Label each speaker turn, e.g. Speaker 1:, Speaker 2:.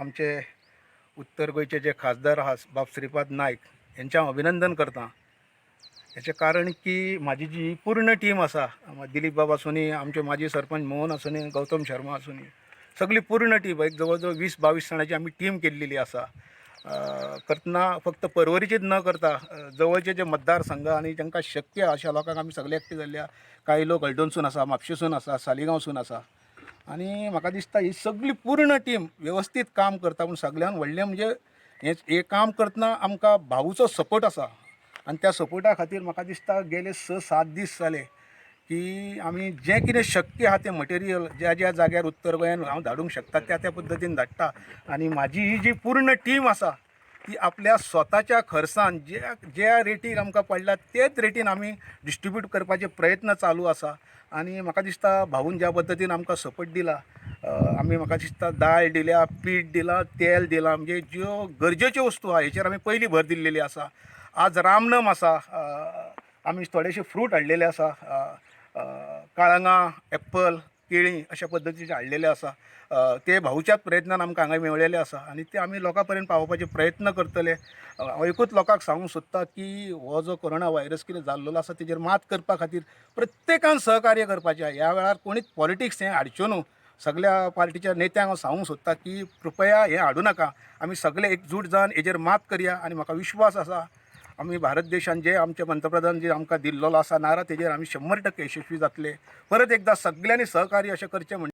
Speaker 1: आमचे उत्तर गोंयचे जे खासदार आहा बाब श्रीपाद नायक हेंचें हांव अभिनंदन करतां. हेचें कारण की म्हाजी जी पूर्ण टीम आसा, दिलीप बाब आसुनी, आमचे माजी सरपंच मोहन आसुनी, गौतम शर्मा आसुनी, सगळी पूर्ण टीम एक जवळ जवळ 20-22 जाणांची आमी टीम केल्लेली आसा. करतना फक्त परवरीचीच न करता जवळचे जे मतदारसंघ आनी तांकां शक्य अशा लोकांक आमी सगळे एकठांय जाल्ले. कांय लोक हळदोणसून आसा, म्हापशेसून आसा, सालिगांवसून आसा आनी म्हाका दिसता ही सगळी पूर्ण टीम वेवस्थीत काम करता. पूण सगळ्यान व्हडलें म्हणजे हें हें काम करतना आमकां भाऊचो सपोर्ट आसा आनी त्या सपोर्टा खातीर म्हाका दिसता गेले 6-7 दीस जाले की आमी जें कितें शक्य आहा तें मटेरियल ज्या ज्या जाग्यार उत्तर गोंयान हांव धाडूंक शकता त्या त्या पद्दतीन धाडटा. आनी म्हाजी ही जी पूर्ण टीम आसा ती आपल्या स्वताच्या खर्सान ज्या ज्या रेटीक आमकां पडला तेच रेटीन आमी डिस्ट्रिब्यूट करपाचे प्रयत्न चालू आसा. आनी म्हाका दिसता भाऊन ज्या पद्दतीन आमकां सपोर्ट दिला, आमी म्हाका दिसता दाळ दिल्या, पीठ दिलां, तेल दिलां, म्हणजे ज्यो गरजेच्यो वस्तू आहा हेचेर आमी पयली भर दिल्लेली आसा. आज रामनम आसा, आमी थोडेशे फ्रूट हाडलेले आसा, काळंगां, एप्पल, केळीं अशा पद्दतीचे हाडलेले आसा. ते भाऊच्याच प्रयत्नान आमकां हांगा मेळलेले आसा आनी ते आमी लोकां पर्यंत पावोवपाचे प्रयत्न करतले. हांव एकूच लोकांक सांगूंक सोदता की हो जो कोरोना व्हायरस कितें जाल्लो आसा तेजेर मात करपा खातीर प्रत्येकान सहकार्य करपाचें. ह्या वेळार कोणीच पॉलिटिक्स हें हाडच्यो न्हू. सगल्या पार्टीच्या नेत्यांक हांव सांगूंक सोदता की कृपया हें हाडूं नाका. आमी सगळे एकजूट जावन हेजेर मात करया आनी म्हाका विश्वास आसा आमी भारत देशान जे आमचे पंतप्रधान जे आमकां दिल्लो आसा नारा तेजेर आमी 100% यशस्वी जातले. परत एकदां सगल्यांनी सहकार्य अशें करचें म्हण